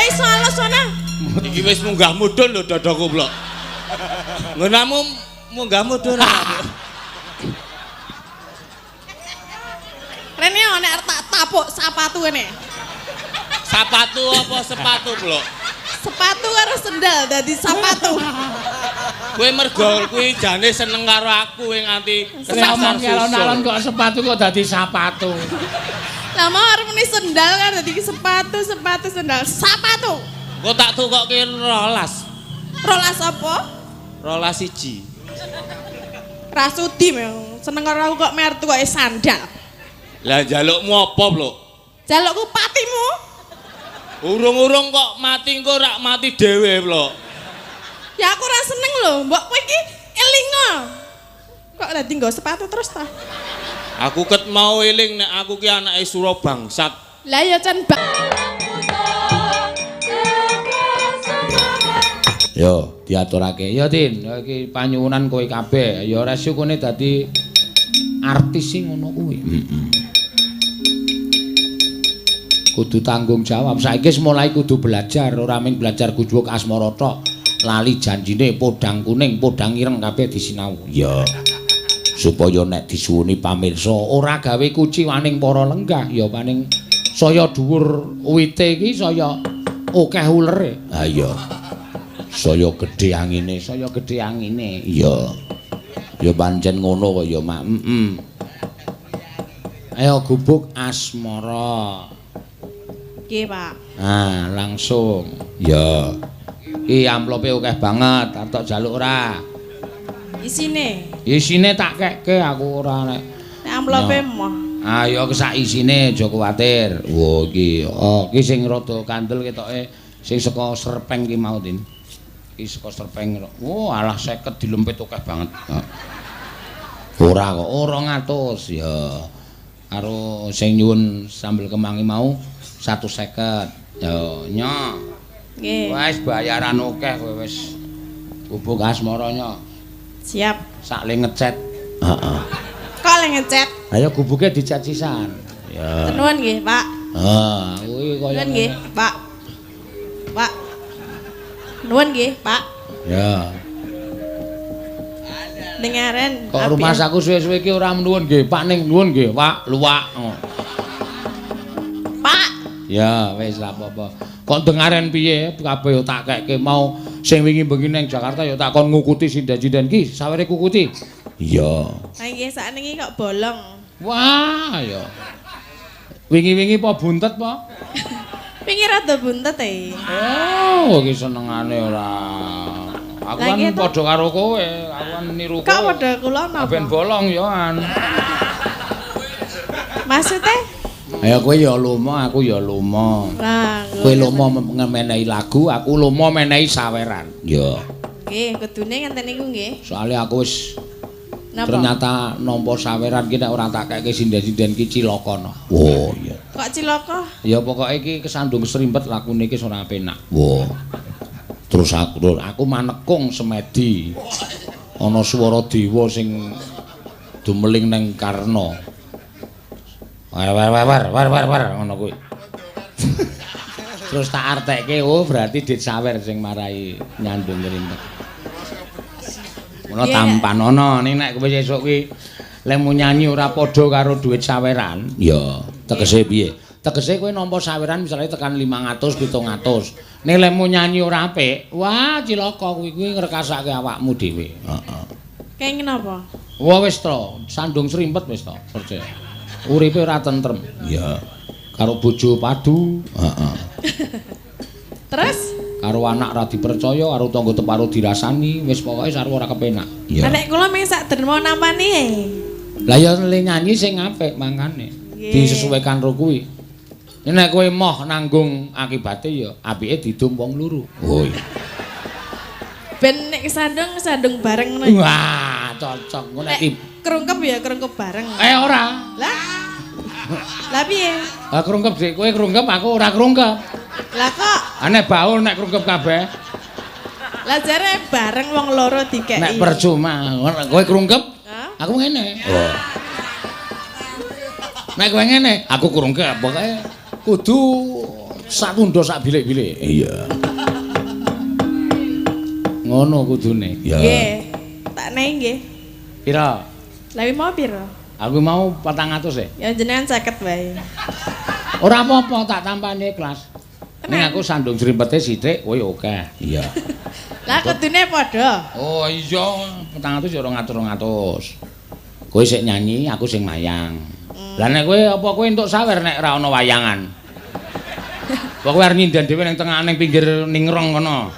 iso alus ana. Iki wis munggah mudhun lho dadaku, Blok. Nggonamu munggah mudhun ora? Rene nek arep tak tapuk sapatu kene. Sapatu apa sepatu, Blok? Sepatu karo sendal dadi sapatu. Kowe mergo kuwi jane seneng karo aku kowe nganti Kesasar kesasar alon-alon susul. kok sepatu kok dadi sapatu. Lah mau arep muni sendal kan dadi sepatu, sepatu sendal, sapatu. Kok tak tukokke 12. Rolas apa? 12 1. Rasudi memang. Seneng karo aku kok mer tukoke sandal. Lah njalukmu apa, Blok? Jalukku patimu. Urung-urung kok mati engko rak mati dhewe, Blok. Ya aku ora seneng lho, mbok kowe iki elingo. Kok dadi nggo sepatu terus ta? Aku ket mau eling nek aku ki anake Surabangsat. Lah ya can bak. Yo, diaturake. Ya, Tin, ya iki panyuwunan kowe kabeh. Ya resukune dadi artis sing ngono kuwi. Heeh. Kudu tanggung jawab. Saiki wis mulai kudu belajar, ora mung belajar gujug asmara tok. Lali janjine podang kuning, podang ireng kabeh disinau. Ya. Supaya nek disuwuni pamirsa ora gawe kuciwaning para lenggah, ya paning saya dhuwur wite iki saya akeh ulere. Ha iya. Saya gedhe angine, saya gedhe angine. Iya. Ya pancen ngono kok ya, Mak. Heeh. Ayo gubuk asmara. Nggih, Pak. Nah, langsung. Ya. Iki amplope akeh banget, arep tok jaluk ora? Isine. Isine tak kekke aku ora nek. Nek amplope Ya. moh. Ayo sak isine aja kuwatir. Wo iki, oh iki sing rada kandel ketoke sing saka Serpeng ki mau, Tin. Iki saka Serpeng. Wo alah 50 dilempit akeh banget. Ora kok, 200 ya. Karo sing nyuwun sambel kemangi mau 150. Ya, nyo. Nggih. Wis bayaran akeh kowe wis. Gubuk asmara nyo. Siap. Sak le ngecet. Heeh. Kok le ngecet? Ayo gubuke dicet sisan. Ya. Nuwun nggih, Pak. Ah, kuwi kaya Nuwun nggih, Pak. Pak. Nuwun nggih, Pak. Ya. Dengaren. Kok rumah saku suwe-suwe iki ora nuwun nggih, Pak ning nuwun nggih, Pak, luwak. Pak. Ya, wis ra apa-apa. Kok dengaren piye? Kabeh yo tak kekke mau sing wingi bengi ning Jakarta yo tak kon ngukuti sinden-sinden ki, sawere kukuti. Iya. Ha nggih sakniki kok bolong. Wah, ya. Wingi-wingi apa buntet apa? Wingi rada buntet e. Oh, iki senengane ora. Aku Lah, kan nggih to. padha karo kowe, aku kan niru kowe. Kok padha kula napa? Ben bolong ya an. Maksude? Ayo kowe ya lomo, aku ya lomo. Lah, Kowe lomo menehi lagu, aku lomo menehi saweran. Ya. Nggih, kudune ngenten niku nggih. Soale aku wis Napa? ternyata nampa saweran ki nek ora tak keke sinden-sinden ki cilaka no. Oh iya. Kok cilaka? Ya pokoke iki kesandung serimpet lakune iki ora penak. Wah. Terus aku manekung semedi. Ana swara dewa sing dumeling nang Karna. War war war war war war war ngono kuwi. Terus tak artekke, oh berarti dit sawer sing marai nyandung ngrimpet. Mula Iya. tampanono ning nek kowe sesuk kuwi lemu nyanyi ora padha karo dhuwit saweran, ya tegese piye? Tegese kowe nampa saweran misalnya tekan 500 700. Ning lemu nyanyi ora apik, wah cilaka kuwi kuwi ngrekasake awakmu dhewe. Heeh. Kenging napa? Wah wis to, sandung srimpet wis to, percaya. Uripe ora tentrem. Iya. Karo bojo padu, heeh. Terus? Karo anak ora dipercaya, karo tangga teparo dirasani, wis pokoke sarwa ora kepenak. Lah nek kula mung sak derma nampani e. Lah ya le nyanyi sing apik mangkane. Nggih. Disesuaikan karo kuwi. Nek kowe moh nanggung akibate ya apike didum wong loro. Oh iya. Ben nek kesandung kesandung bareng ngono. Wah, cocok ngono Nek nek krungkep ya krungkep bareng. Eh ora. Lah. Lah piye? Lah krungkep dik kowe krungkep aku ora krungkep. Lah kok Ane baul nek krungkep kabeh. lah jare bareng wong loro dikeki. Nek percuma, kowe krungkep, Hah? aku ngene. Oh. Nek kowe ngene, aku krungkep. Pokoke kudu Sak tundha sak bilik-bilik. Iya. Ngono kudune. Ya. Nggih. Tak nehi nggih. Pira? Lah mau pira? Aku mau 400 e. Ya jenengan 50 wae. Ora apa-apa tak tampani ikhlas. Ning aku sandung srimpete sithik kowe akeh. Iya. Lah kudune padha. Oh iya, 400 ya 200. Kowe sik nyanyi, aku sing mayang. Lah nek kowe apa kowe entuk sawer nek ora ana wayangan? Apa kowe arep nyinden dhewe ning tengah ning pinggir ningrong kono?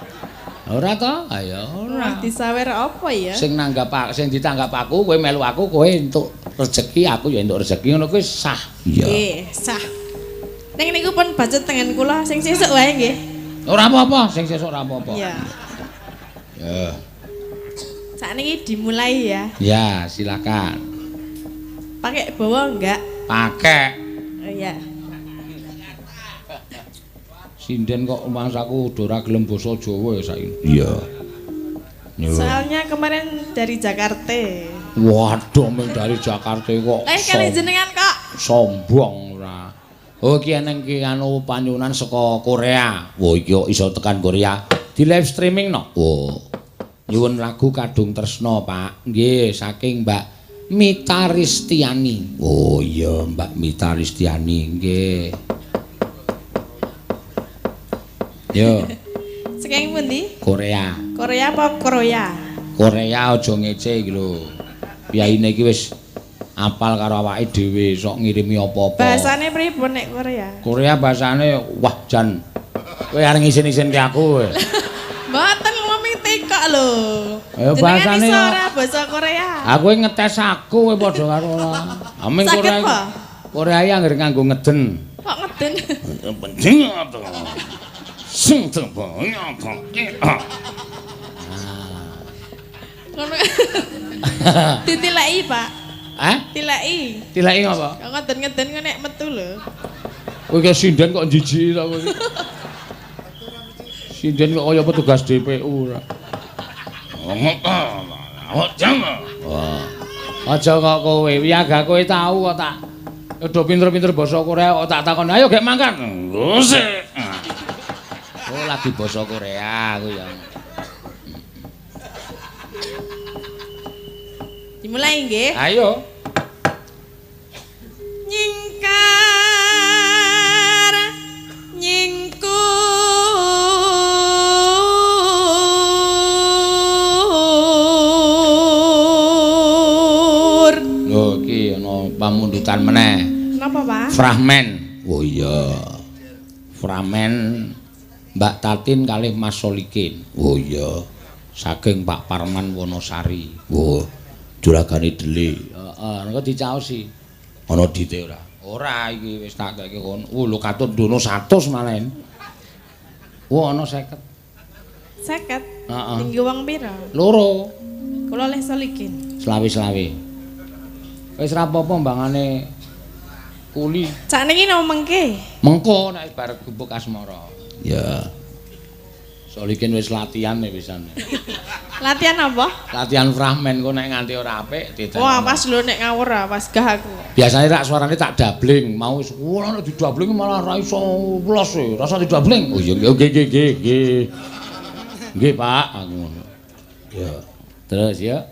Ora to? Ayo ora. Disawer apa ya? Sing nanggap sing ditanggap aku, kowe melu aku, kowe entuk rezeki, aku ya entuk rezeki ngono kuwi sah. Iya. Nggih, sah. Ning niku pun bacut tengen kula sing sesuk wae nggih. Ora apa-apa, sing sesuk ora apa-apa. Iya. Ya. Sakniki dimulai ya. Ya, silakan. Pakai bawa enggak? Pakai. Oh iya. Sinden kok mangsaku udah ora gelem basa Jawa ya saiki. Iya. Soalnya kemarin dari Jakarta. Waduh, mung dari Jakarta kok. Kali jenengan kok sombong ora. Oh iki eneng ki anu panyuwunan saka Korea. Wah iki kok iso tekan Korea. Di live streaming no. Oh. Nyuwun lagu Kadung Tresno, Pak. Nggih, saking Mbak Mita Ristiani. Oh iya, Mbak Mita Ristiani nggih. Yo. Saking pundi? Korea. Korea apa Korea? Korea aja ngece iki lho. Piyaine iki wis apal karo awake dhewe sok ngirimi apa-apa. Bahasane pripun nek Korea? Korea bahasane wah jan. Kowe arep ngisin-isinke aku kowe. Mboten ngomong tekok lho. Ya bahasane ora basa Korea. Aku ngetes aku kowe padha karo ora. Aming Korea. Korea iki anggere nganggo ngeden. Kok ngeden? Penting to. Sing tebang apa? Ngono. Ditileki, Pak. Hah? Tileki. Tileki ngapa? Kok ngeden-ngeden kok nek metu lho. Kowe ki sinden kok jijiki ta kowe. Sinden kok kaya petugas DPU ora. Wah. Aja kok kowe, wiyaga kowe tau kok tak udah pinter-pinter basa Korea kok tak takon, ayo gek mangkat. Ngose. Oh lagi basa Korea aku ya. Dimulai nggih. Ayo. Nyingkar nyingkur Lho iki ana pamundutan meneh. Napa, Pak? Fragmen. Oh iya. Fragmen Mbak Tatin kalih Mas Solikin. Oh iya. Saking Pak Parman Wonosari. Oh, juragane dhele. Heeh, engko dicaosi. Ana dite ora? Ora iki wis tak keke kono. Lho katut ndono 100 malah. Wah, ana 50. 50? Heeh. Tinggi wong pira? Loro. Kula leh Solikin. Selawe-selawe. Wis ra apa-apa mbangane kuli. Sakniki napa mengke? Mengko nek bar gubuk asmara. Ya. Solikin wis latihan nek pisan. Latihan apa? Latihan fragmen kok nek nganti ora apik ditenan. Wah, pas lho nek ngawur pas gah aku. Biasane rak suarane tak dabling, mau wis ora nek didabling malah ra iso los e, rasa didabling. Oh iya nggih nggih nggih nggih. Nggih, Pak, aku ngono. Ya. Terus ya.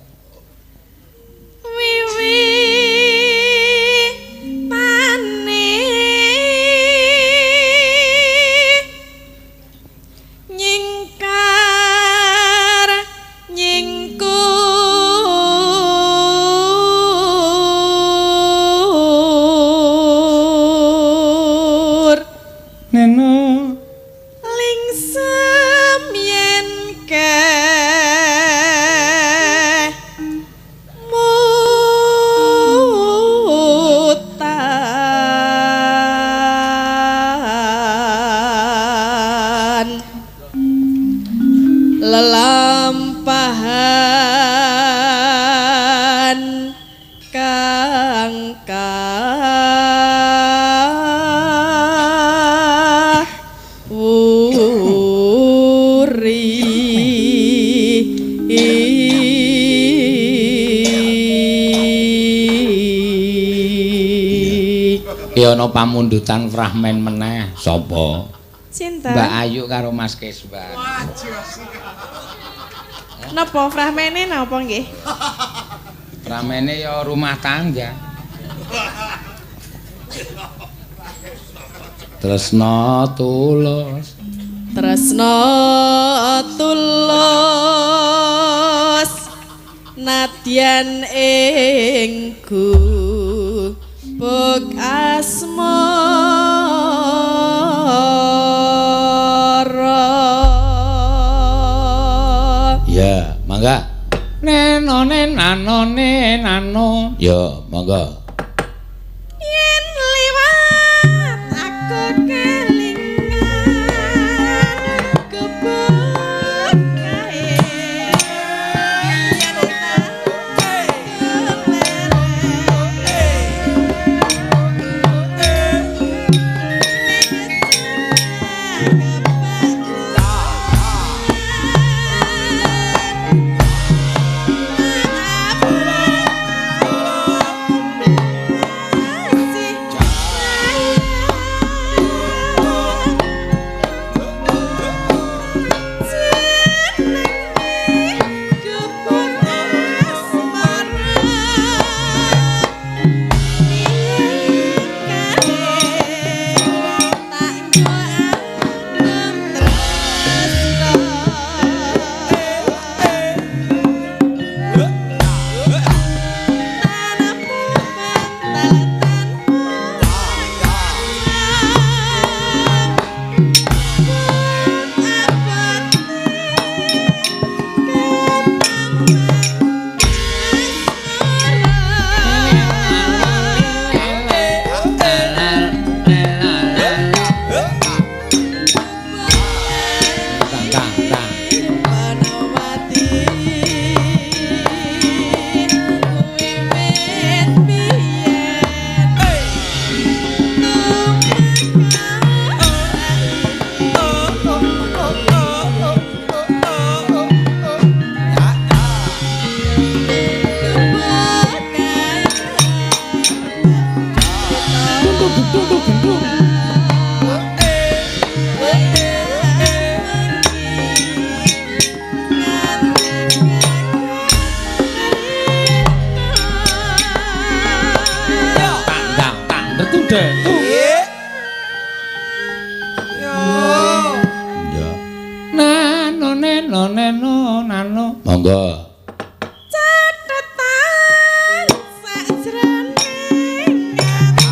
Lelampahan kang kawuri. Ki ana pamundutan fragmen meneh. Sapa? sinten? Mbak Ayu karo Mas Keswan. Napa fragmene napa nggih? Pramene ya rumah tangga. Tresna tulus. Tresna tulus nadyan ing gubuk asmara. Ya, mangga. Neno nenano nenano. Ya, mangga. Yen liwat aku kelingan gubuk kae. Yen tak Tang tang tang. Panawati wiwit biyen Tang tang tang detu detu. Ya, Nano neno neno nano. monggo. Catetan sajroning ati.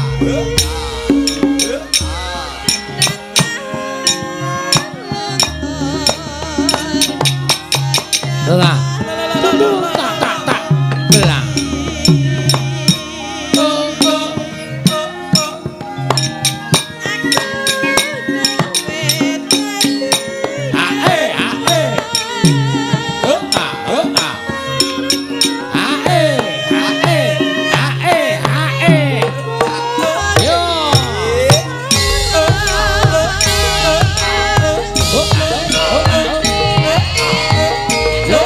Lah. Tak tak tak. Belang. Ae ae. Oh ah oh ah. Ae ae ae ae. Yo. Oh ah oh ah. Yo.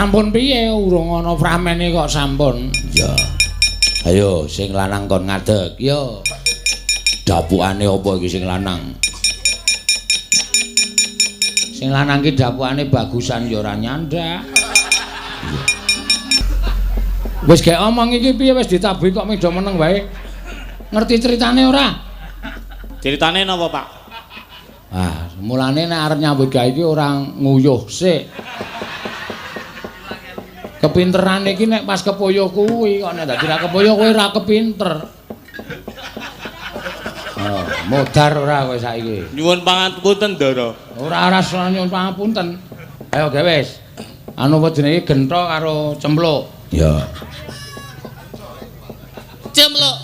Sampun piye urung ana framene kok sampun. Ya. Ayo sing lanang kon ngadeg. Yo. Dapukane apa iki sing lanang? Sing lanang ki dapukane bagusan ya ora nyandak. Iya. Wis gek omong iki piye wis ditabuhi kok medo meneng wae. Ngerti ceritane ora? Ceritane napa, Pak? Ah, mulane nek arep nyambut gawe iki ora nguyuh sik. Kepinteran iki nek pas kepoyo kuwi kok nek dadi ra kepoyo kowe ora kepinter. Oh, modar ora kowe saiki. Nyuwun pangapunten, Ndara. Ora ora nyuwun pangapunten. Ayo gawe wis. Anu apa jenenge gentho karo cempluk. Ya. Cempluk.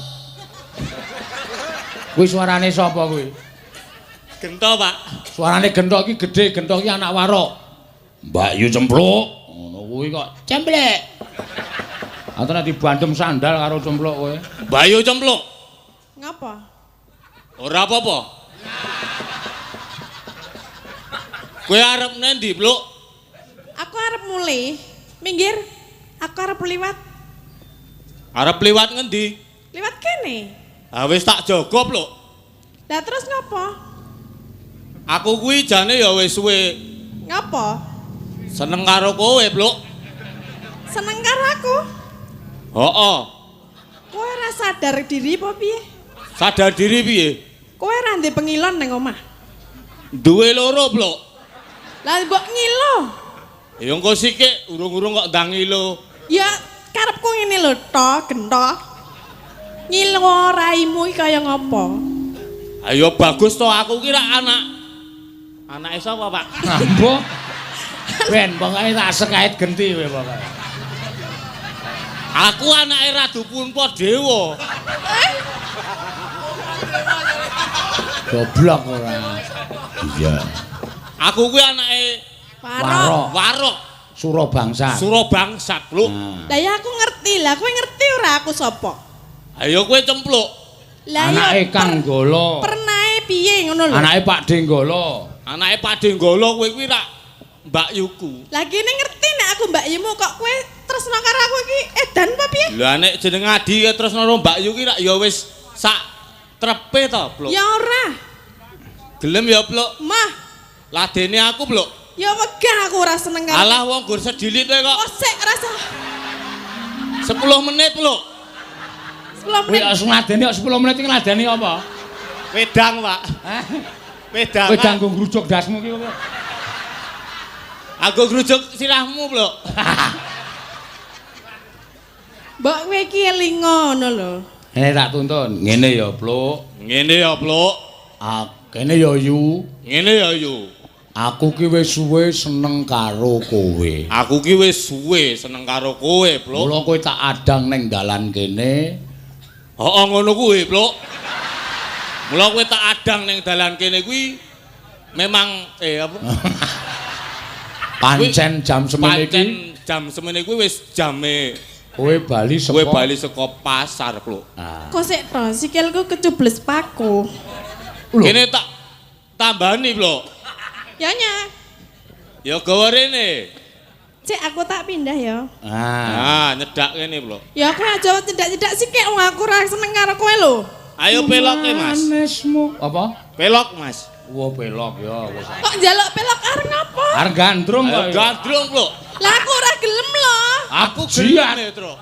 Kuwi suarane sapa kuwi? Gentho, Pak. Suarane gentho iki gedhe, gentho iki anak warok. Mbak Yu cempluk. Ngono kuwi kok cemplek. Atau nek dibandem sandal karo cempluk kowe. Mbak Yu cempluk. Ngapa? Ora apa-apa. Kowe arep nendi, Pluk? Aku arep mulih. Minggir. Aku arep liwat. Arep liwat ngendi? Liwat kene. Ah wis tak jaga, Pluk. Lah terus ngapa? Aku kuwi jane ya wis suwe. Ngapa? Seneng karo kowe, Pluk. Seneng karo aku? Heeh. Kowe ora sadar diri apa piye? Sadar diri piye? Kowe ora ndek pengilon nang omah. Duwe loro, Pluk. Lah mbok ngilo. Ya engko sikik urung-urung kok ndang ngilo. Ya karepku ngene lho, to, gentho. Ngilo raimu iki kaya ngopo? Ayo bagus to aku ki rak anak. Anake sapa, Pak? Mbok. Ben pokoke tak sekait genti kowe pokoke. Aku anake Ratu Puntadewa. Goblok ora. Iya. Aku kuwi anake Warok. Warok. Surabangsa. Surabangsa, Pluk. Lah ya aku ngerti. Lah kowe ngerti ora aku sapa? Ayo kowe cempluk. Lah ya anake Kang Golo. Pernae piye ngono lho? Anake Pak Denggolo. Anake Pak Denggolo kowe kuwi rak Mbak Yuku. Lah kene ngerti nek aku Mbak Yumu kok kowe tresno karo aku iki edan apa piye? Lah nek jeneng Adi tresno karo Mbak Yu ki rak ya wis sak trepe to, Pluk. Ya ora. Gelem ya, Pluk. Mah. Ladene aku, Pluk. Ya wegah aku ora seneng karo. Alah wong gur sedilit kowe kok. Oh sik rasa 10 menit, Pluk. 10 menit. Kuwi ngladeni kok 10 menit iki ngladeni apa? Wedang, Pak. Hah? Wedang. Wedang nggo ngrujuk dasmu ki apa? Aku ngrujuk sirahmu, Pluk. Mbok kowe iki eling ngono lho. Ngene tak tuntun. Ngene ya, Pluk. Ngene ya, Pluk. Ah, kene ya, Yu. Ngene ya, Yu. Aku ki wis suwe seneng karo kowe. Aku ki wis suwe seneng karo kowe, Pluk. Mula kowe tak adang ning dalan kene. Heeh, ngono kuwi, Pluk. Mula kowe tak adang ning dalan kene kuwi memang apa? Pancen jam semene iki. Pancen jam semene kuwi wis jame kowe bali saka kowe bali saka pasar, Pluk. Ah. Kok sik to sikilku kecubles paku. Kene tak tambani, Pluk. Ya nya. Ya gawa rene. Cek aku tak pindah ya. Ah, nyedak kene, Pluk. Ya aku aja nyedak-nyedak sikik wong aku ora seneng karo kowe lho. Ayo peloke, Mas. Manismu. Apa? Pelok, Mas. Wah, pelok ya wis. Kok njaluk pelok arep ngapa? Arep gandrung kok. Gandrung, Pluk. Lah aku ora gelem lho. Aku gelem, Tru.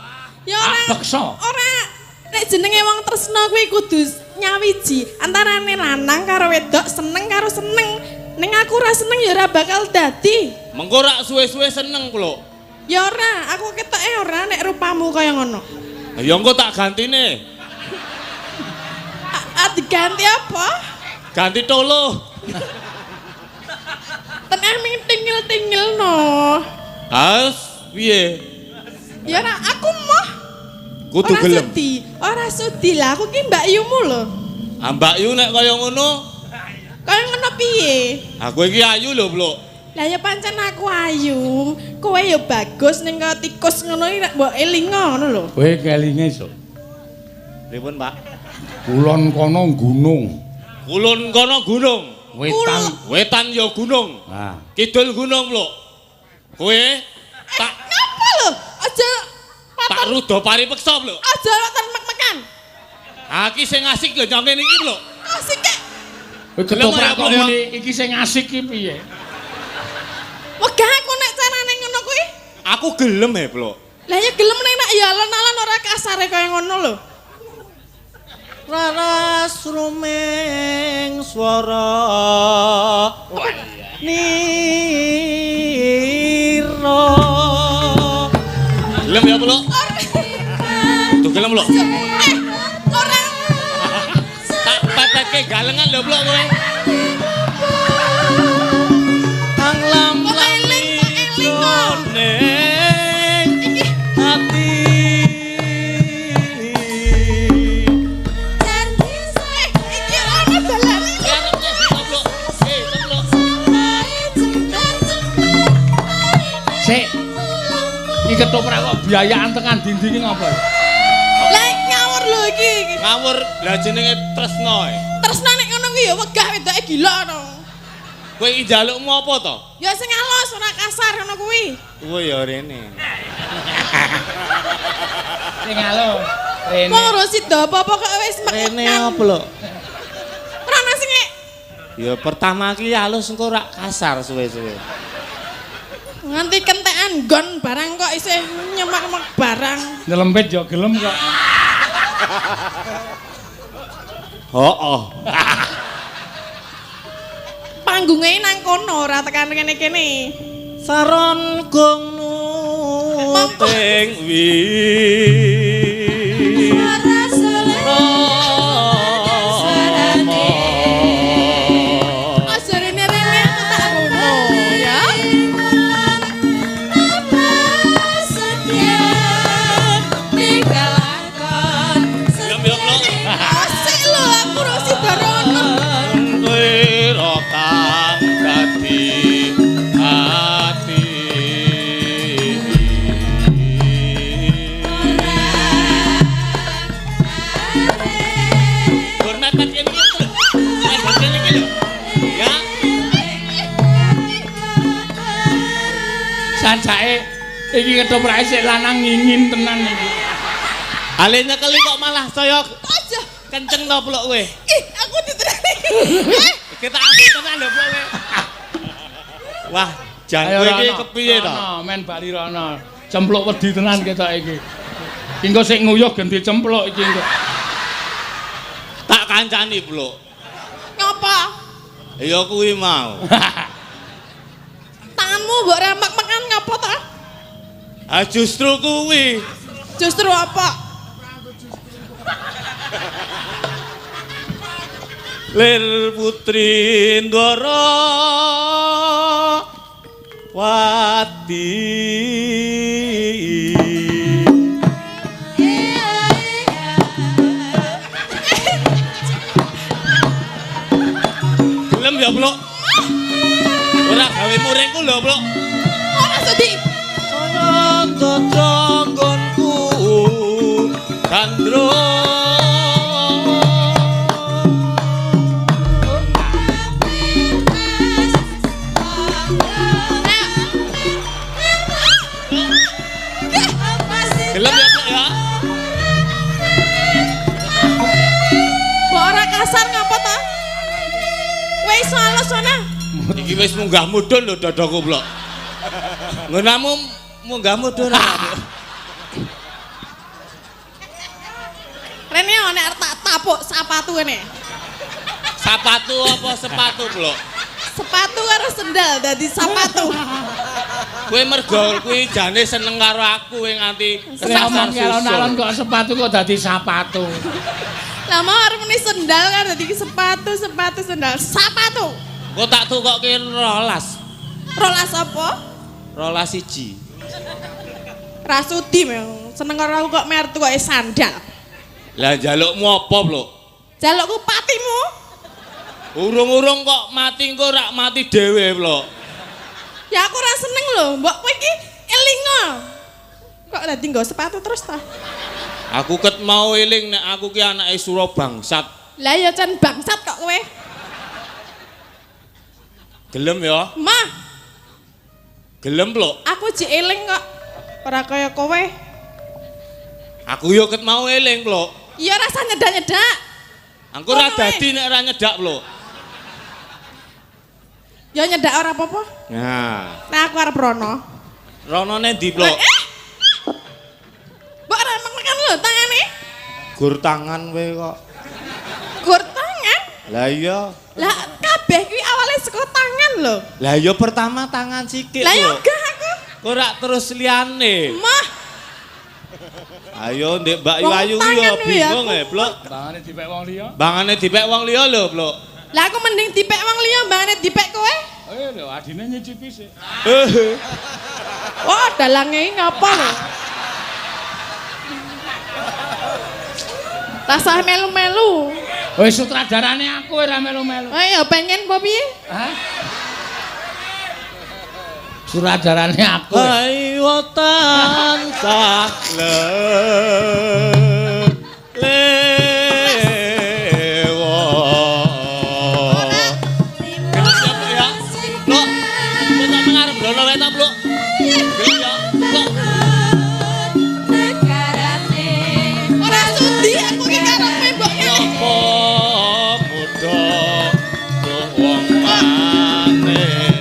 Ya ora. Peksa. Ora. Nek jenenge wong tresno kuwi kudu nyawiji antarane lanang karo wedok, seneng karo seneng. Ning aku ora seneng ya ora bakal dadi. Mengko rak suwe-suwe seneng, Pluk. Ya ora, aku ketoke ora nek rupamu kaya ngono. Ya engko tak gantine. Diganti apa? Ganti tolo. Teneh ming tingil-tingil no. Has piye? Ya ora, aku moh. Kudu ora gelem. Sudi. Ora sudi lah, aku ki Mbak Yumu lho. Ah Mbak Yu nek kaya ngono. Kaya ngono piye? Aku iki ayu lho, Pluk. Lah ya pancen aku ayu. Kowe ya bagus ning kaya tikus ngono iki nek mbok elingo ngono lho. Kowe kelinge, Sok. Pripun, Pak? Kulon kono gunung. Kulon kono gunung. Wetan wetan ya gunung. Ah. Kidul gunung, Pluk. Kowe tak Aja Tak rudo paripeksa, Bluk. Aja waton mek-mekan. Ha iki sing asik lho nyong kene iki, Bluk. Asik kek. Kowe ketoprak kok muni iki sing asik iki piye? Wegah aku nek carane ngono kuwi. Aku gelem e, Bluk. Lah ya gelem nek nak ya alon-alon ora kasare kaya ngono lho. Raras rumeng swara nira. Gelem ya, Bluk? Tuh gelem, Bluk. Ora. Tak pepetke galengan lho, Bluk kowe. Kang lam Kok eling, kok eling kok. ning ati. Iki ana dalane. Ya arep ngendi to, Bluk? Bluk. Sik. Iki ketoprak kok biayaan tekan dinding iki ngapa? Lah ngawur lho iki. Ngawur lah jenenge tresno e. Tresno nek ngono kuwi ya wegah wedoke gila no. Kowe iki njalukmu apa to? Ya sing alus ora kasar ngono kuwi. Kowe ya rene. Sing alus. Rene. Wong ora sida apa-apa kok wis Rene mek-mekan. apa lho? Ora ana sing Ya pertama ki alus engko rak kasar suwe-suwe. nganti kentekan nggon barang kok isih nyemak-nyemak barang. Nyelempit ya gelem kok. Heeh. Panggunge nang kono ora tekan kene-kene. Saron gong Nuting wi. Aja rene-rene aku tak ngono ya. Gelem ya, Bluk. Asik lho aku ora sida rono. Wira kang dadi ati. Gur mepet kene iki lho. Mepet kene iki lho. Ya. Sancake iki ketoprake sik lanang ngingin tenan iki. Ale nyekeli kok malah saya Aja. kenceng to, Bluk kowe. Ih, aku diterani. Kita ambil tenan lho, Bluk kowe. Wah, jan kowe iki kepiye to? Rono, men bali rono. Cempluk wedi tenan ketok iki. Iki engko sik nguyuh ganti cempluk iki engko. Tak kancani, Bluk. Ngapa? Ya kuwi mau. Tanganmu mbok remek-mekan ngapa ta? Ah justru kuwi. Justru apa? Lir putri Ndara Wati. Gelem ya, Bluk? Ora gawe muringku lho, Bluk. Ora sedih. Saya dodro nggonku Gandrung. Gelem ya, Bluk ya? Mbok ora kasar ngapa ta? Wis alus ana. Iki wis munggah mudhun lho dadaku, Bluk. Nggonamu munggah mudhun ora, Bluk? Rene nek arep tak tapuk sapatu kene. Sapatu apa sepatu, Bluk? Sepatu karo sendal dadi sapatu. Kowe mergo kuwi jane seneng karo aku kowe nganti Nek omong alon-alon kok sepatu kok dadi sapatu. Lah mau arep muni sendal kan dadi sepatu, sepatu sendal, sapatu. Kok tak tukokke 12. Rolas apa? 12 1. Rasudi memang seneng karo aku kok mer tukoke sandal. Lah njalukmu apa, Bluk? Jalukku patimu. Urung-urung kok mati engko rak mati dhewe, Bluk. Ya aku ora seneng lho, mbok kowe iki elingo. Kok dadi nggo sepatu terus ta? Aku ket mau eling nek aku ki anake Surabangsat. Lah ya jan bangsat kok kowe. Gelem ya? Mah, Gelem, Bluk. aku jek eling kok. Ora kaya kowe. Aku yo ket mau eling, Pluk. Iya rasa nyedak-nyedak. Aku ora dadi nek ora nyedak, Pluk. Ya nyedak ora apa-apa. Nah. Nah aku arep rono. Ronone ndi, Pluk? Mbok ora mengen lho tangane. Gur tangan kowe kok. Gur tangan? Lah iya. Lah kabeh kuwi awale saka tangan lho. Lah iya pertama tangan sikik lho. Lah ya gah aku. Kok ora terus liyane. Mah. Ayo ndek Mbak Ayu kuwi ya bingung e, Pluk. Bangane dipek wong liya. Bangane dipek wong liya lho, Pluk. Lah aku mending dipek wong liya mbangane dipek kowe. Eh lho adine nyicipi sik. Wah, dalange iki ngapa lho? Rasah melu-melu. Wis sutradarane aku ora melu-melu. Oh ya pengen apa piye? Hah? Sutradarane aku. Ayo tansah lewo. Ya. Pluk. Kowe tak mengarep rono wae ta, Pluk. Gelem ya. Pluk. Ora sudi aku ki karepe mbok ngene. Apa muda wong maneh.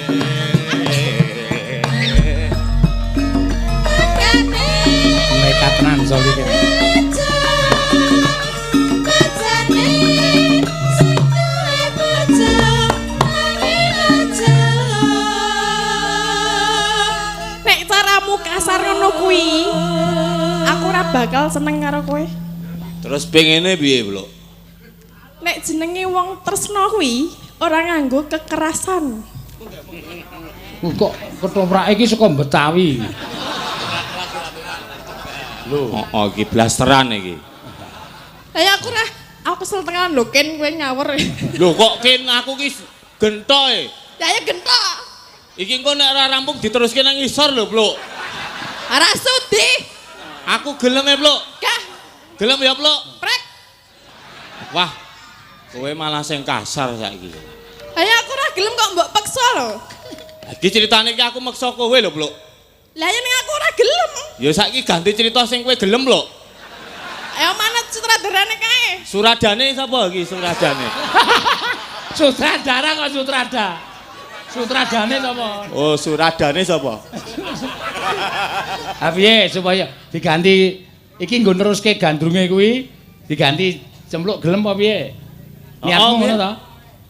Nekat tenan Solikin. Nek caramu kasar ngono kuwi, aku ora bakal seneng karo kowe. Terus pengene piye, Pluk? Nek jenenge wong tresno kuwi ora nganggo kekerasan. Kok ketoprake iki saka Betawi. Lho, oh iki blasteran iki. Lah ya aku ora, aku kesel tenan lho Ken kowe ngawur. Lho kok Ken aku ki gentoe. Ya ya gentok. Iki engko nek ora rampung diteruske nang ngisor lho, Pluk. Ora sudi. Aku gelem e, Pluk. Gah, Gelem ya, Pluk. prek. Wah. Kowe malah sing kasar saiki. Lah ya aku ora gelem kok mbok peksa lho. Iki ceritane iki aku meksa kowe lho, Pluk. Lah ya ning aku ora gelem. Ya saiki ganti cerita sing kowe gelem, Pluk. Ayo manut sutradarane kae. Suradane sapa iki suradane? Sutradara kok sutrada. Sutradane sapa? Oh, suradane sapa? Ha piye supaya diganti iki nggo neruske gandrunge kuwi diganti cempluk gelem apa piye? Niatmu ngono ta?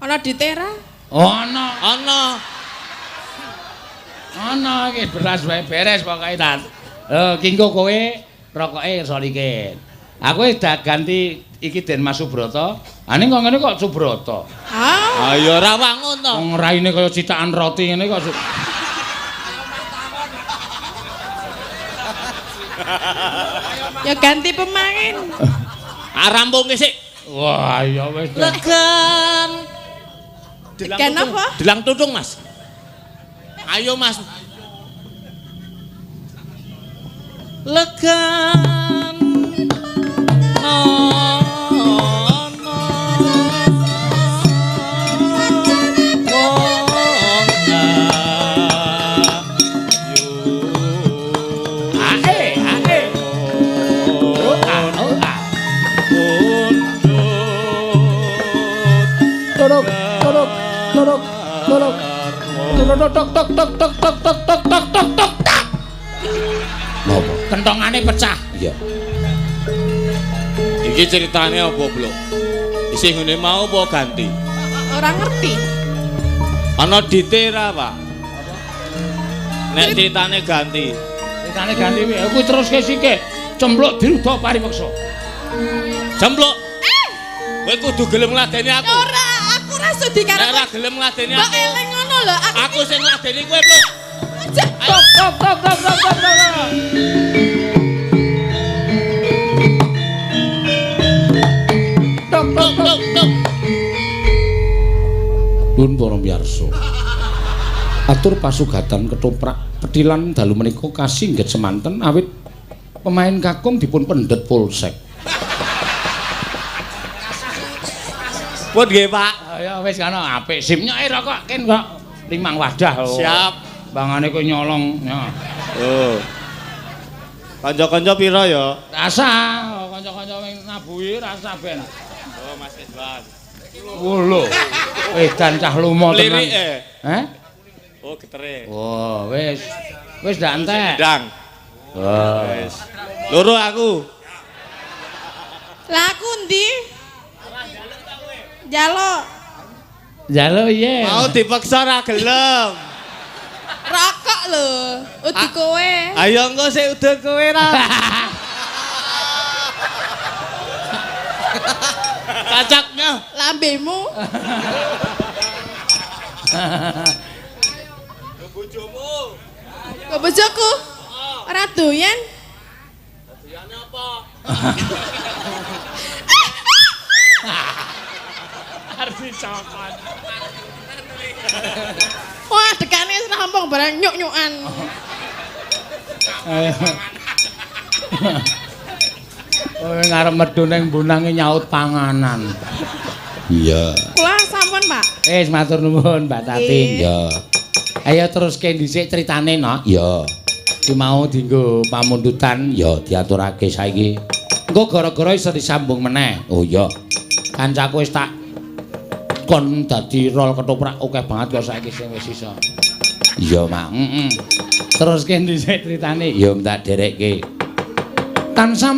Ana ditera. Oh, ana. Ana. Ana iki beras wae beres pokoke ta. Lho ki engko kowe rokoke Solikin. Aku wis ganti iki Den Mas Subroto. Ha ning kok ngene kok Subroto. Ah. Ya ora wangun to. Wong raine kaya citakan roti ngene kok. Ya ganti pemain. Ah rampung sik. Wah, ya wis. Legan. Legan apa? Delang tutung, Mas. Ayo, Mas. Legan. No. Tok tok tok tok tok tok tok tok tok tok tok tak. Napa? Kentongane pecah. Iya. Iki ceritane apa, Blok? Isih ngene mau apa ganti? Ora ngerti. Ana ditera, Pak. Nek ceritane ganti. Ceritane ganti piye? Aku teruske sike. Cempluk dirudok paripeksa. Cempluk. Kowe kudu gelem ngladeni aku. Ora, aku ora sudi karo. Nek ora gelem ngladeni aku. Mbok eling ngono lho, aku sing ngladeni kowe, Blok. Tok tok tok tok tok tok tok. Tok tok tok tok. Nuwun para miyarsa. Atur pasugatan ketoprak petilan dalu menika kasingget semanten awit pemain kakung dipun pendhet polsek. Pun nggih, Pak. Ya wis ngono apik sip nyoke rokok ken kok limang wadah. Siap. Bangane kowe nyolong. Ya. Oh. Kanca-kanca pira ya? Rasa kanca-kanca sing nabuhi rasa ben. Oh, Mas Ridwan. Wo lho. Edan cah lumo tenan. Lirike. Heh? Oh, getere. Oh, wis. Wis ndak entek. Ndang. Oh. Wis. Loro aku. Lah aku ndi? Njaluk. Njaluk piye? Mau dipaksa ra gelem. Rokok lho. Udu kowe. Ayo engko sik udut kowe ra. Cacaknya. Lambemu. Bojomu. Kok bojoku? Ora doyan. Doyane apa? Arep dicokot. Wah, dekane wis rampung barang nyuk-nyukan. Oh, ngarep medun ning bonange nyaut panganan. Iya. Kula sampun, Pak. Wis matur nuwun, Mbak Tati. Iya. Ayo teruske dhisik critane, Nok. Iya. Ki mau dienggo pamundutan Ya diaturake saiki. Engko gara-gara iso disambung meneh. Oh iya. Kancaku wis tak kon dadi rol ketoprak akeh banget kok saiki sing wis iso. Iya, Mak. Heeh. Teruske dhisik critane. Ya tak derekke. Tansah